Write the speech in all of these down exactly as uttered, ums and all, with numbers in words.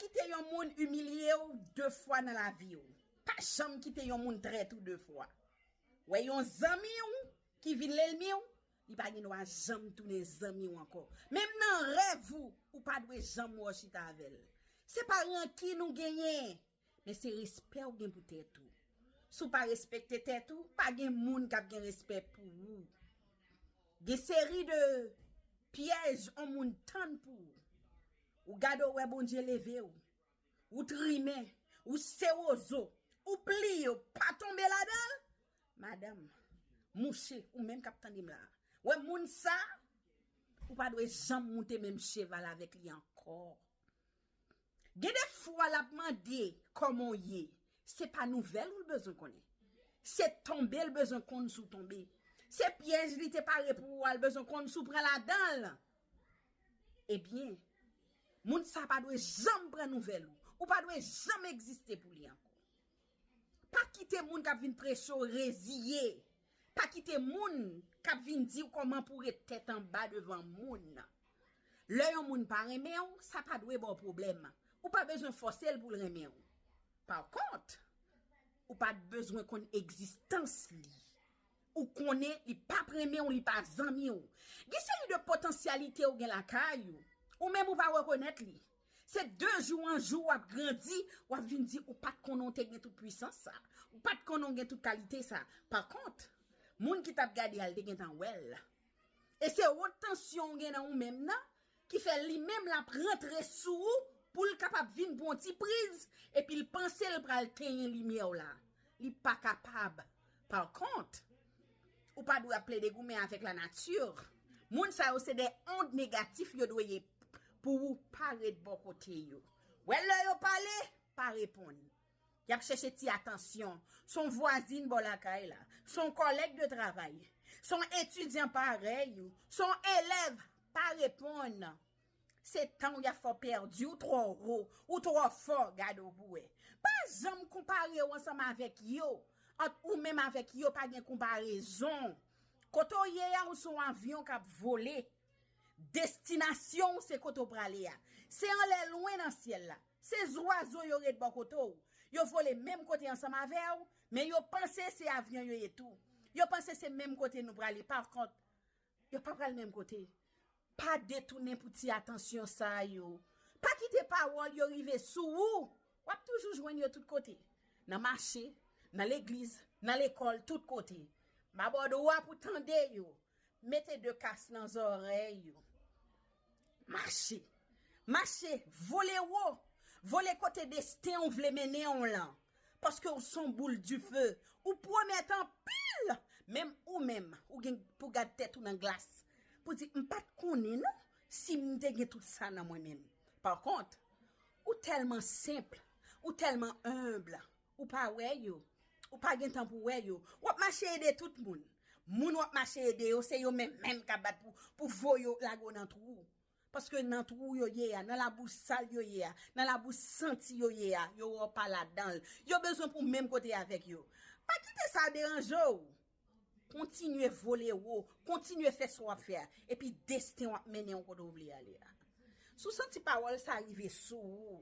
Kite yon moun imilye w de fwa nan lavi w. Pa janm kite yon moun trèt ou de fwa. Wè yon zanmi w ki vin lènmi w, li pa gen dwa janm tounen zanmi w ankò. Menm nan rèv ou, ou pa dwe janm wè w chita avè l. Se pa rankin ou genyen, men se respè w gen pou tèt ou. Si w pa respekte tèt ou, pa gen moun k ap gen respè pou ou. Gen seri de pyèj yon moun tann pou ou. Ou gade w wè Bondye leve w. Ou trimen, ou sewozo, ou pliye, ou pa tonbe ladan l. Madanm, mouche, ou menm k ap tande m la. Wè moun sa, ou pa dwe janm moute menm cheval avèk li ankò. Gen de fwa l ap mande kòman w ye. Se pa nouvèl ou l bezwen konnen. Se tonbe l bezwen konn si w tonbe. Se pyèj li te pare pou ou a l bezwen konn si w pran ladan l. Ebyen, moun sa pa dwe janm pran nouvèl ou. Ou pa dwe janm egziste pou li ankò. Pa kite moun k ap vin preche w reziye. Pa kite moun k ap vin di w kòman pou w ret tèt anba devan moun. Lè yon moun pa renmen w, sa pa dwe ba w pwoblèm. Ou pa bezwen fòse l pou l renmen w. Pa kont, ou pa t bezwen konn egzistans li. Ou konnen li p ap renmen w, li pa zanmi w. Gen seri de potansyalite ou gen lakay ou, ou menm ou pa rekonèt li. Se de jou an jou w ap grandi, w ap vin di ou pa t konnen w te gen tout pwisans sa. Ou pa t konnen w gen tout kalite sa. Pa kont, moun ki t ap gade a, l te gentan wè l. E se wot tansyon w gen nan ou menm nan ki fè li menm l ap rantre sou ou pou l kapab vin pran yon ti priz, epi l panse l pral tenyen limyè w la. Li pa kapab. Pa kont, ou pa dwe ap plede goumen avèk lanati. Moun sa yo se de ond negatif yo dwe ye pou ou pa ret bò kote yo. Wè lè yo pale, pa reponn. Y ap chèche ti atansyon. Se yon vwazin bò lakay la. Se yon kòlèg de travay. Se yon etidyan parèy ou. Se yon elèv, pa reponn. Se tan w y ap fè w pèdi, ou twò wo, ou twò fò, gade w pou wè. Pa janm konpare w ansanm avèk yo. Ant ou menm avèk yo, pa gen konparezon. Kote w ye a, ou se yon avyon k ap vole. Destinasyon w se kote w prale a. Se anlè lwen nan syèl la. Se zwazo yo ret bò kote w. Yo vole menm kote ansanm avè w, men yo panse se avyon yo ye tou. Yo panse se menm kote nou prale. Pa kont, yo pa pral menm kote. Pa detounen pou ti atansyon sa yo. Pa kite pawòl yo rive sou ou. W ap toujou jwenn yo tout kote. Nan mache, nan legliz, nan lekòl, tout kote. M abòde w a pou tande yo. Mete de kas nan zòrèy ou. Mache. Mache. Vole wo. Vole kote desten w vle mennen w lan. Paske w se yon boul dife. Ou pwomèt anpil. Menm ou menm, ou gen pou gad tèt ou nan glas. Pou di, m pa t konnen non si m te gen tout sa nan mwen menm. Pa kont, ou tèlman senp, ou tèlman enb. Ou pa wè yo. Ou pa gen tan pou wè yo. W ap mache ede tout moun. Moun w ap mache ede yo, se yo menm menm k ap bat pou, pou voye w lage w nan twou. Paske nan twou yo ye a, nan labou sal yo ye a, nan labou santi yo ye a, yo wè w pa ladan l. Yo bezwen pou w menm kote avèk yo. Pa kite sa deranje w. Kontinye vole wo, kontinye fè sa w ap fè a, epi desten w ap mennen w kote w vle ale a. Si w santi pawòl sa rive sou ou,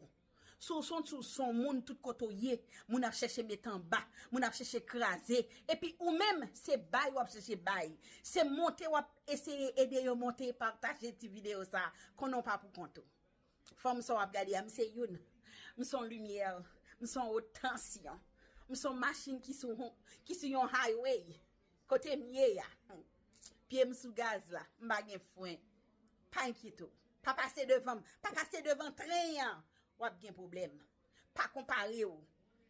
si w santi w se yon moun tout kote w ye, moun ap chèche met anba, moun ap chèche kraze, epi ou menm, se bay w ap chèche bay, se monte w ap eseye ede yo monte, pataje ti videyo sa, konnen w pa pou kont ou. Fanm sa w ap gade a, m se youn. M se yon limyè. M se yon wot tansyon. M se yon machin ki sou, ki sou yon highway. Kote m ye a. Pye m sou gaz la. M pa gen fren. Pa enkyete w. Pa pase devan m. Pa pase devan tren an. W ap gen pwoblèm. Pa konpare w.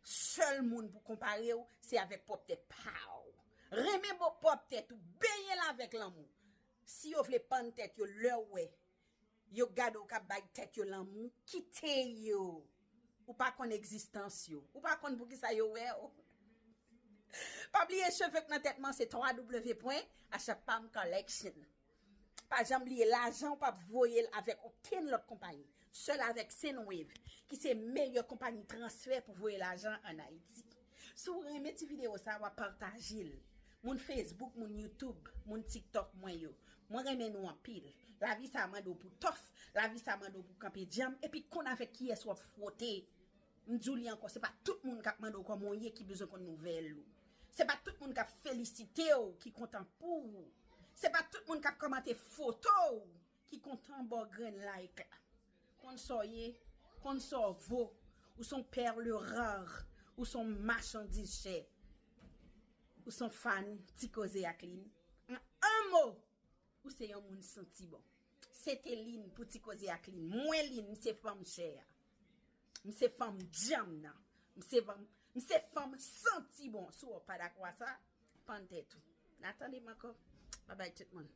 Sèl moun pou konpare w, se avèk pwòp tèt pa w. Renmen bo pwòp tèt ou. Benyen l avèk lanmou. Si yo vle pann tèt yo lè w wè yo gade w k ap bay tèt yo lanmou, kite yo. Ou pa konn egzistans yo. Ou pa konn poukisa yo wè w. Pa bliye cheve k nan tèt mwen se twa w pwen achapam collection. Pa janm bliye lajan w p ap voye l avèk okenn lòt konpayi. Sèl avèk Sendwave, ki se meyè konpayi transfè pou voye lajan ann Ayiti. Si w renmen ti videyo sa, w ap pataje l. Moun Facebook, moun YouTube, moun TikTok mwen yo. Mwen renmen nou anpil. Lavi sa mande w pou tòf, lavi sa mande w pou kanpe djanm, epi konn avèk kiyès w ap fwote. M di w li ankò, se pa tout moun k ap mande w kòman w ye ki bezwen konn nouvèl ou. Se pa tout moun k ap felisite w ki kontan pou ou. Se pa tout moun k ap kòmante foto w ki kontan ba w grenn like la. Konn sa w ye, konn sa w vo. Ou se yon perle rare, ou se yon machandiz chè. Ou se yon fan Ti Koze ak Lin. An, an mo, ou se yon moun santi bon. Se te Lin pou Ti Koze ak Lin. Mwen Lin, m se fanm chè a. M se fanm djanm nan. M se fanm, m se fanm santi bon. Si w pa dakò a sa, pann tèt ou. N a tande m ankò. Babay tout moun.